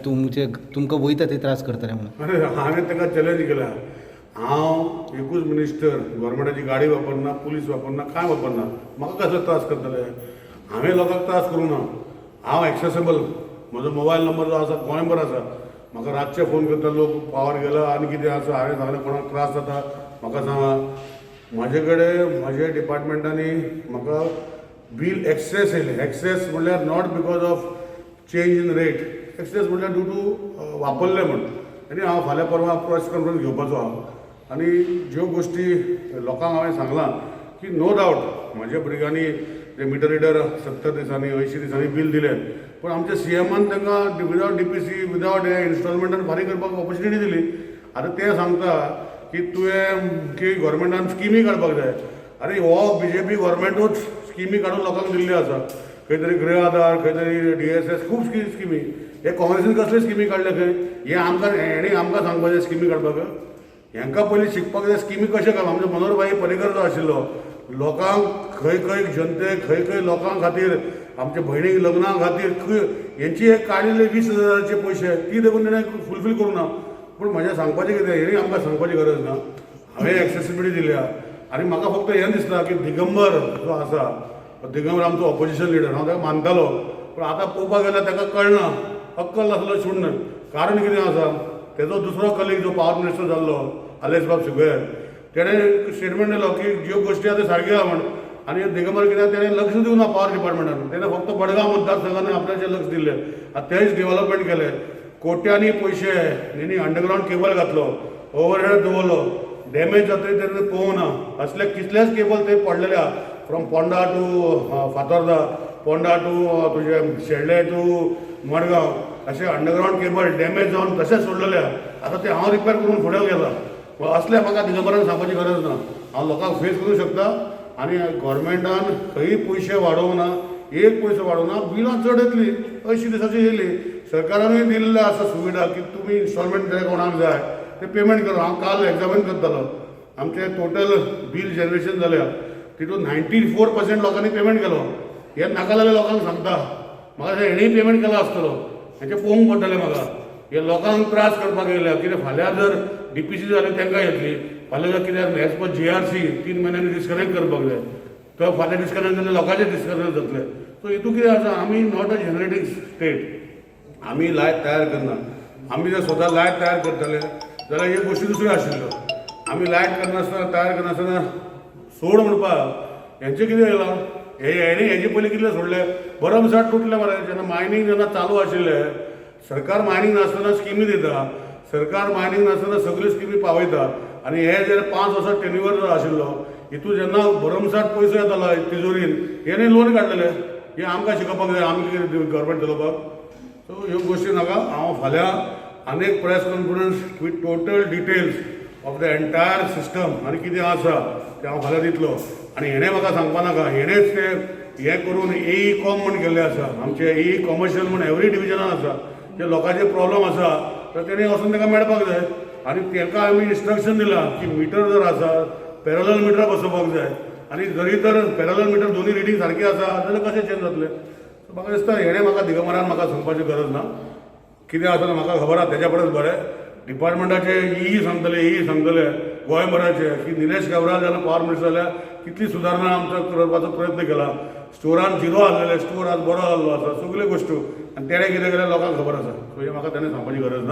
तुमचे तुमकां वयता ते त्रास करतले म्हणून. अरे, हांवें ताका चॅलेंज केल्या. हांव एकूच मिनिस्टर, गोवोरमेंटाची गाडी वापरना, पुलीस वापरना, कांय वापरना. म्हाका कसलो त्रास करतले? हांवें लोकांक त्रास करूंक ना. हांव एक्सेसेबल. म्हजो मोबायल नंबर जो आसा, गोंयभर आसा. म्हाका रातचे फोन करता लोक, पावर गेला आनी कितें आसा. हांवें सांगलें, कोणाक त्रास जाता म्हाका सांगा. म्हाजे कडेन म्हाजे डिपार्टमेंटांनी म्हाका बील एक्सेस येयलें. एक्सेस म्हणल्यार not because of change in rate, excess म्हणल्यार ड्यू टू वापरले म्हण. आनी हांव फाल्यां परवां प्रेस कॉन्फरन्स घेवपाचो आहा आनी ज्यो गोश्टी लोकांक हांवें सांगलां की नो डावट म्हज्या भुरग्यांनी जे मिटर रिडर 70 दिसांनी, 80 दिसांनी बील दिलें, पूण आमच्या सीएमान तांकां विदावट डीपीसी, विदावट हे इन्स्टॉलमेंटान फारीक करपाक ऑपॉर्च्युनिटी दिली. आतां ते सांगता की तुवें की गोवोरमेंटान स्किमी काडपाक जाय. अरे, हो बीजेपी गोवोरमेंटूच स्किमी काडून लोकांक दिल्ल्यो आसा. खंय तरी गृह आधार, खंय तरी डीएसएस, खूब स्किमी. हे काँग्रेसीन कसले स्किमी काडले खंय? हे आमकां हेणी आमकां सांगपाचें स्किमी काडपाक? हेंकां पयलीं शिकपाक जाय स्किमी कशें काडप. आमचो मनोहर भाई पर्रीकर जो आशिल्लो, लोकांक खंय खंय जनतेक, खंय खंय लोकां खातीर, आमच्या भयणीक लग्ना खातीर खंय हेंची एक काडिल्ले 20 हजाराचे पयशे, ती देखून तेणें फुलफील करूं ना. पूण म्हजें सांगपाचें कितें, हेणी आमकां सांगपाची गरज ना. हांवें एक्सेसिबिलिटी दिल्या आनी म्हाका फक्त हें दिसता की दिगंबर जो आसा, दिगंबर आमचो ऑपोजिशन लिडर, हांव ताका मानतालो, पूण आतां पळोवपाक गेल्यार ताका कळना, अक्कल आसलो शून्य न्हय. कारण कितें आसा, तेजो दुसरो कलीग जो पावर मिनिस्टर जाल्लो, आलेक्स बाब सिक्वेर, तेणें स्टेटमेंट दिलो की ज्यो गोश्टी आसा त्यो सारक्यो आहा म्हण. आनी दिगंबर कित्याक तेणें लक्ष दिवना पावर डिपार्टमेंटान. तेणें फक्त बडगांव मतदारसंघान आपल्याचेर लक्ष दिल्लें आनी तेच डेव्हलपमेंट केलें. कोट्यांनी पयशे तेणी अंडरग्रावंड केबल घातलो, ओवरहेड दवरलो. डॅमेज जातरी तेणें पळोवना. असले कितलेच केबल थंय पडलेले आहा, from Ponda to Fatorda, Ponda to तुजें शेल्डें टू मडगांव, अशे अंडरग्रावंड केबल डॅमेज जावन तशेंच सोडलेले आहा. आतां ते हांव रिपेर करून फुडें गेला. पूण असलें म्हाका दिगंबरान सांगपाची गरज ना. हांव लोकांक फेस करूंक शकता. आनी गोवोरमेंटान खंय पयशे वाडोवंक ना, एक पयसो वाडोवंक ना. बिलां चड येतली, 80 दिसाची येयली. सरकारानूय दिल्लें आसा सुविधा की तुमी इन्स्टॉलमेंट जे कोणाक जाय ते पेमेंट करा. हांव काल एग्जामीन करतालो, आमचें टोटल बील जनरेशन जाल्या तितून 94% लोकांनी पेमेंट केलो. हे नाका जाल्यार लोकांक सांगता. म्हाका दिसता हेणीय पेमेंट केला आसतलो, हेचें पळोवंक पडटलें म्हाका. हे लोकांक त्रास करपाक येयल्या. कितें फाल्यां जर डीपीसी जाली, तांकां येतली. फाल्यां जर कितें एज पर जीआरसी 3 म्हयन्यांनी डिस्कनेक्ट करपाक जाय, तर फाल्यां डिस्कनेक्ट जाल्यार लोकांचें डिस्कनेक्ट जातलें. सो हितून कितें आसा, आमी not a generating state. आमी लायट तयार करना. आमी जर स्वता लायट तयार करतले जाल्यार ह्यो गोश्टी दुसऱ्यो आशिल्ल्यो. आमी लायट करनासतना, तयार करनासतना सोड म्हणपाक हेंचें कितें येयलां? हे हेणी हेजे पयलीं कितले सोडले? भरमसाठ तुटले मरे. जेन्ना मायनींग जेन्ना चालू आशिल्लें, सरकार मायनींग नासतना स्किमी दिता, सरकार मायनींग नासतना सगल्यो स्किमी पावयता. आनी हे जे 5 वर्सां टेन्युअर जो आशिल्लो, हितून जेन्ना भरमसाठ पयसो येतालो तिजोरीन, हेणी लोन काडलेले. हे आमकां शिकोवपाक जाय आमी कितें गव्हर्मेंट चलोवपाक? सो ह्यो गोश्टी नाका. हांव फाल्यां आनीक press conference with total details of the entire system आनी कितें आसा तें हांव फाल्यां दितलो. आनी हेणें म्हाका सांगपा नाका. हेणेच ते हें करून एई कॉम म्हण केल्लें आसा. आमचे एई कॉमर्शियल म्हण एवरी डिविजनान आसा. जे लोकांचे प्रॉब्लम आसा तर तेणी वचून तांकां मेळपाक जाय. आनी तांकां आमी इन्स्ट्रक्शन दिलां की मिटर जर आसा, पॅरलल मिटर बसोवपाक जाय. आनी जरी तर पॅरलल मिटर दोनूय रिडींग सारकी आसा जाल्यार कशें चेंज जातलें? सो म्हाका दिसता हेणें म्हाका, दिगंबरान म्हाका सांगपाची गरज ना. कितें आसा तें म्हाका खबर आसा तेज्या परस बरें. डिपार्टमेंटाचे ई सांगतले, ई सांगतले गोंयभराचे की निलेश काब्राल जेन्ना पावर मिनिस्टर जाल्यार कितली सुदारणा आमचो करपाचो प्रयत्न केला. स्टोरान झिरो आहलेले, स्टोर आज बरो जाल्लो आसा, सगल्यो गोश्टी. आनी तेणें कितें केलें लोकांक खबर आसा. सो हें म्हाका तेणें सांगपाची गरज ना.